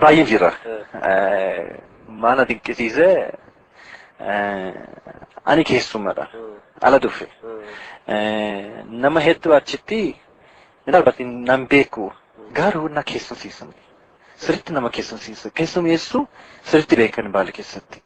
Baay'ee jira. Maal na dinqisiise, ani keessummaadha. Ala dhufe. Nama hedduu achitti nan beeku, garuu na keessumsiisan. Sirriitti nama keessumsiisa. Keessummeessuu sirriitti beekan Baale keessatti.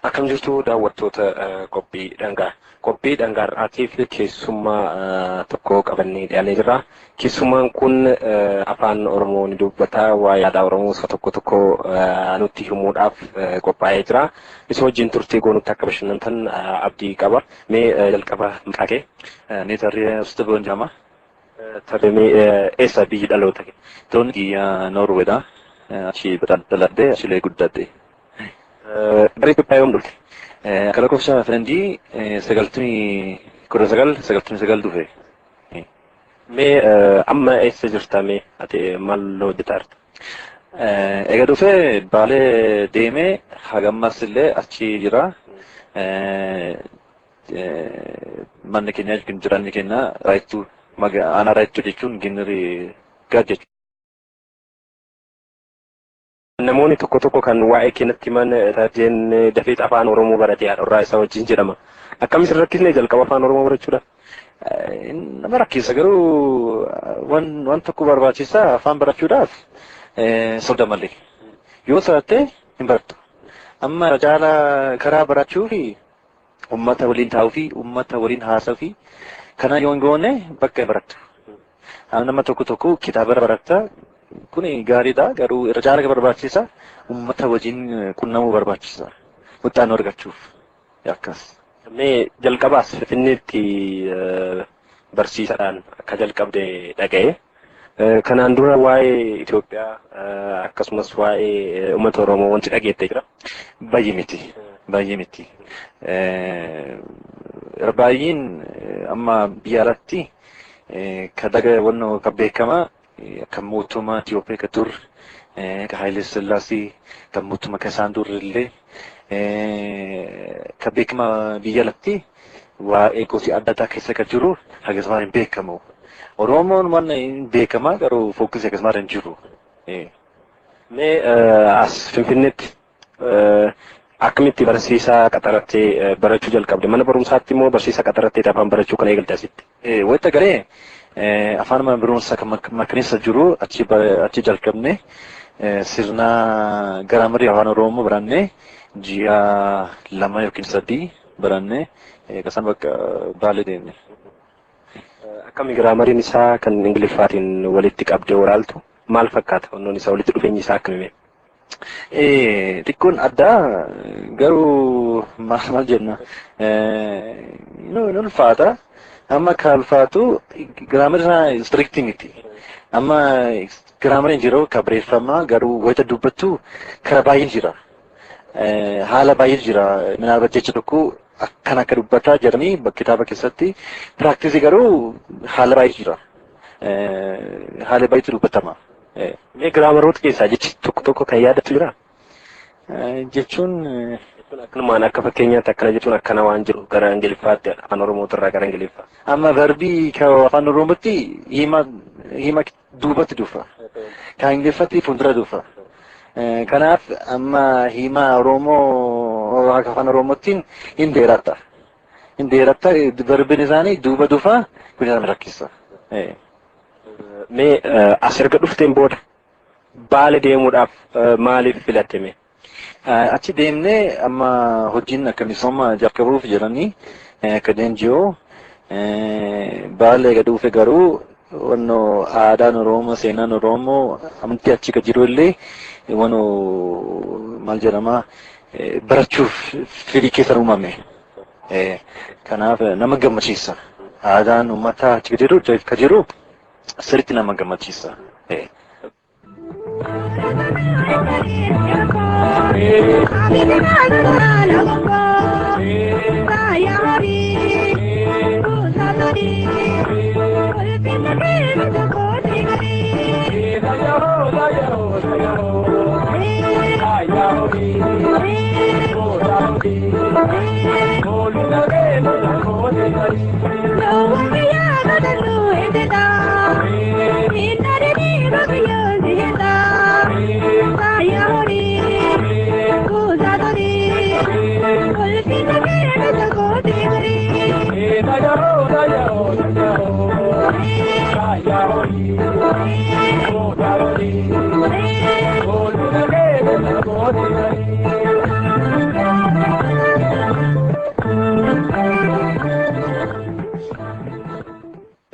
Akkam jirtu, daawwattoota qophii dhangaa? Qophii dhangaa har'aatiif keessummaa tokko qabannee dhiyaannee jirra. Keessummaan kun afaan Oromoo ni dubbata. Waa'ee aadaa Oromoo isa tokko tokko nutti himuudhaaf qophaa'ee jira. Isa wajjin turtii goonutti akka bashannantan abdii qaba. Mee jalqaba maqaa kee? Ni Tarree Ustuboon jedhama. Tarree, mee eessa biyyi dhaloota kee? Toon biyya Noorweedha. Achi dhaladhee, achilee guddadhe. Gara Itoophiyaa yoom dhufte? Akka lakkoofsa faranjii 1999 dhufe. Mee amma eessa jirta, mee ati maal hojjetaa jirta? Egaa dhufee Baalee deemee hagammas illee achi jira. Manni keenya yookiin jiraanni keenya Raayittuu, aanaa Raayittuu jechuun Ginnirii gad jechuudha. Namoonni tokko tokko kan waa'ee keenyatti himan, Tarjeen dafee afaan Oromoo baratee haadha isaa wajjin jedhama. Akkam isin rakkisne jalqaba afaan Oromoo barachuudhaaf? Nama rakkisa, garuu waan tokko barbaachisa afaan barachuudhaaf, soda malee. Yoo sodaatte hin barattu. Amma caala karaa barachuu fi uummata waliin taa'uu fi uummata waliin haasa'uu fi kana yoo hin goone bakka hin barattu. Nama tokko tokko kitaaba baratta. Kun gaariidha, garuu irra caala barbaachisa uummata wajjin qunnamuu barbaachisa. Muuxannoo argachuuf. Akkas. Mee jalqabaas Finfinneetti barsiisaadhaan akka jalqabde dhaga'e. Kanaan dura waa'ee Itoophiyaa akkasumas waa'ee uummata Oromoo wanti dhageette jira? Baay'ee miti. Baay'ee miti. Baay'een amma biyya alatti ka daga wannoo ka beekamaa kan mootummaa Itoophiyaa ka dur, ka Haayile Sillaasee, kan mootummaa ka isaan dur illee ka beekamaa biyya alatti, waa'ee gosi adda addaa keessa kan jiru akkasumas hin beekamu. Oromoon waan hin beekamaa, garuu focus akkasumas hin jiru. Mee as Finfinneetti akkamitti barsiisaa qaxarattee barachuu jalqabde? Mana barumsaatti immoo barsiisaa qaxarattee afaan barachuu kan eegalte asitti? Wayita garee afaan mana barumsaa kan Makkanisa jiru achi jalqabne, sirna grammarii afaan Oromoo baranne, ji'a 2 yookiin 3 baranne, akkasuma bakka Baalee deemne. Akkami grammariin isaa kan Ingiliffaatiin walitti qabdee olaaltu maal fakkaata? Wannoon isaa walitti dhufeenyi isaa akkamii? Xiqqoon addaa, garuu maal maal jenna, ni ulfaata. Amma kan ulfaatu grammarii isaa strict miti. Amma grammariin jiru ka barreeffamaa, garuu wayita dubbattu karaa baay'ee jira. Haala baay'ee jira. Minaalba jecha tokko akkana akka dubbataa jedhanii kitaaba keessatti, practice garuu haala baay'ee jira. Haala baay'eetu dubbatama. Mee grammaroota keessaa jechi tokko tokko kan yaadattu jiraa? Jechuun? Akkanumaan akka fakkeenyaatti akkana jechuun akkana waan jiru gara Ingiliffaatti, afaan Oromootirraa gara Ingiliffaa. Amma verbii ka afaan Oromootti hima duubatti dhufa. Kan Ingiliffatti fuuldura dhufa. Kanaaf amma hima Oromoo akka afaan Oromootiin hin dheerata. Hin dheerata, verbiin isaanii duuba dhufa, kun nama rakkisa. Mee as erga dhufteen booda Baale deemuudhaaf maaliif filatte mee? Achi deemnee amma hojiin akka misooma jalqabuuf jedhanii akka NGO Baale eega dhufe, garuu wannoo aadaan Oromoo, seenaan Oromoo, amantii achi ka jiru illee wannoo maal jedhama, barachuuf fedhii keessa uumame. Kanaaf nama gammachiisa. Aadaan uummataa achi jiru ka jiru sirriitti nama gammachiisa.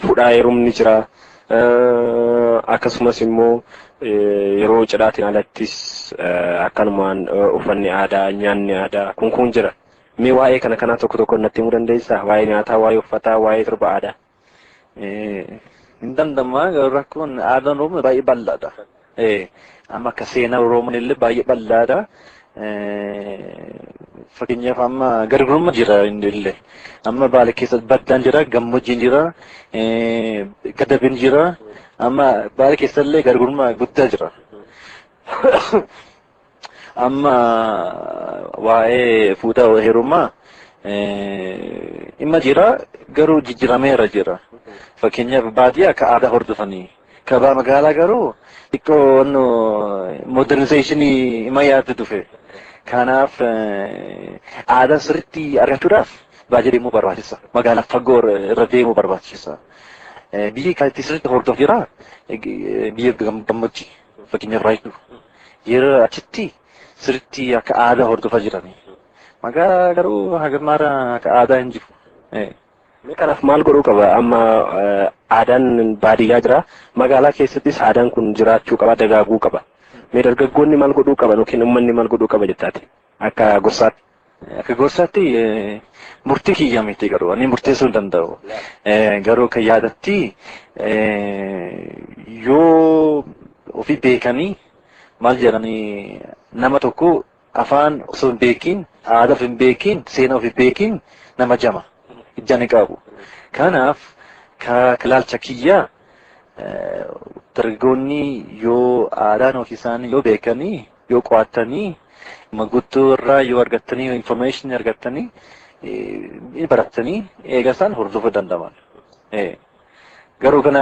Fuudhaa heerumni jira. Akkasumas immoo yeroo cidhaatiin alattis akkanumaan uffanni aadaa, nyaanni aadaa kun kun jira. Mee waa'ee kana kanaa tokko tokko natti himuu dandeessaa? Waa'ee nyaataa, waa'ee uffataa, waa'ee sirba aadaa. Hin danda'ama rakkoon aadaan Oromoo baay'ee bal'aadha. Amma akka seenaa Oromoon illee baay'ee bal'aadha. Fakkeenyaaf amma gargarummaa jira inni illee. Amma Baale keessa baddaan jira, gammoojjiin jira, gadabin jira. Amma Baale keessa illee gargarummaa guddaa jira. Amma waa'ee fuudhaa heerumaa dhimma jira garuu jijjiirameera jira. Fakkeenyaaf baadiyyaa akka aadaa hordofanii. Kabaa magaalaa garuu xiqqoo modernizeeshinii ammayyaatti dhufe. Kanaaf aadaa sirriitti argachuudhaaf baay'ee deemuu barbaachisa. Magaalaa fagoo irra deemuu barbaachisa. Biyyi kan itti sirriitti hordof jira biyya gammoojjii fakkeenyaaf Raayituu. Yeroo achitti sirriitti akka aadaa hordofaa jirani. Magaalaa garuu hagamaara akka aadaa hin jiru. Mee kanaaf maal godhuu qaba? Amma aadaan baadiyyaa jira. Magaalaa keessattis aadaan kun jiraachuu qaba, dagaaguu qaba. Mee dargaggoonni maal godhuu qaban yookiin uummanni maal godhuu qaba jettaati? Akka gorsaatti. Akka gorsaatti murtii kiyya miti garuu ani murteessuu hin danda'u. Garuu akka yaadatti yoo ofii beekanii maal jedhanii nama tokko afaan osoo hin beekin, aadaa ofii hin beekin, seenaa ofii beekin nama jama. Ijaan hin qabu. Kanaaf ilaalcha kiyyaa dargaggoonni yoo aadaan ofii isaanii yoo beekanii yoo qo'atanii maguutuu irraa yoo argatanii information argatanii baratanii eega isaan hordofuu danda'an. Garuu kana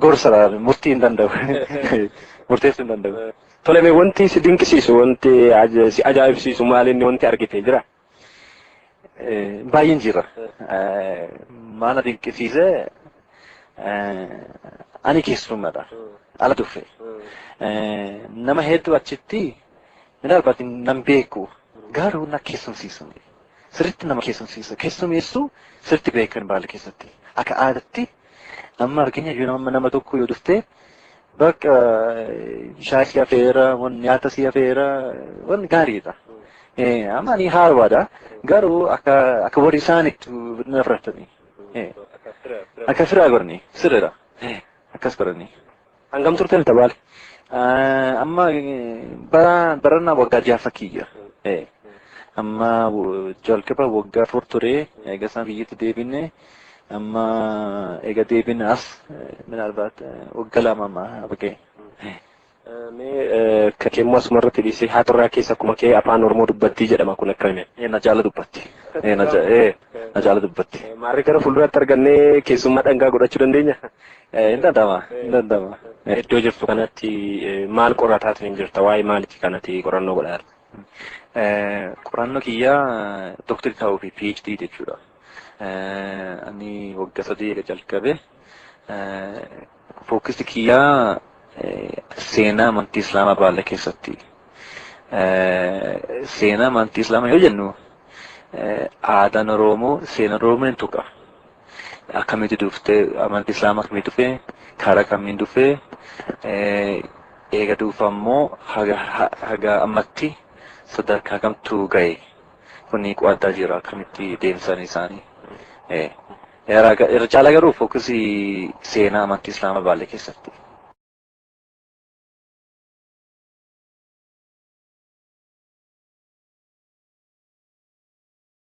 gorsa murtii hin danda'u. Murteessuu hin danda'u. Tole mee wanti si dinqisiisu wanti si ajaa'ibsiisu maal inni wanti argite jira? Baay'een jira. Maal na dinqisiise ani keessummaadha. Ala dhufe. Nama hedduu achitti minaalbaat nan beeku garuu na keessumsiisan. Sirriitti nama keessumsiisa. Keessummeessuu sirriitti beekan Baale keessatti. Akka aadaatti amma fakkeenya yoo nama tokko yoo dhufte bakka shaayii si afeera, nyaata si afeera, waan gaariidha. Amma ani haaraadha. Garuu akka akka warri isaaniitti na fudhatanii. Akka firaa godhanii sirriidha. Akkas godhanii. Hangam turte Baale? Amma barana waggaa jaha kiyya. Amma jalqaba waggaa 4 ture eega isaan biyyatti deebine amma eega deebine as minaalbaat waggaa 2 amma baqee. Mee keemmoo asuma irratti dhiisee haaturraa keessa akkuma kee afaan Oromoo dubbattii jedhama kun akkamiin? Na jaala dubbatti. Na jaala dubbatti. Maarree gara fuulduraatti argannee keessummaa dhangaa godhachuu dandeenya? Hin danda'ama. Hin danda'ama. Iddoo jirtu kanatti maal qorataa hin jirta? Waa'ee maaliiti kanatti qorannoo godhaa jirta? Qorannoo kiyyaa dooktarii ta'uu fi PhD jechuudha. Ani waggaa 3 eega jalqabe. Fookisii kiyyaa seenaa amantii Islaamaa Baale keessatti. Seenaa amantii Islaamaa yoo jennu aadaan Oromoo seenaa Oromoo hin tuqa. Akkamitti dhuftee amantii Islaamaa akkamitti dhufee karaa kamiin dhufee eega dhufa immoo haga ammatti sadarkaa kamtu ga'e. Kuni qo'ataa jira akkamitti deemsan isaanii. Irra caalaa garuu focus seenaa amantii Islaamaa Baalee keessatti.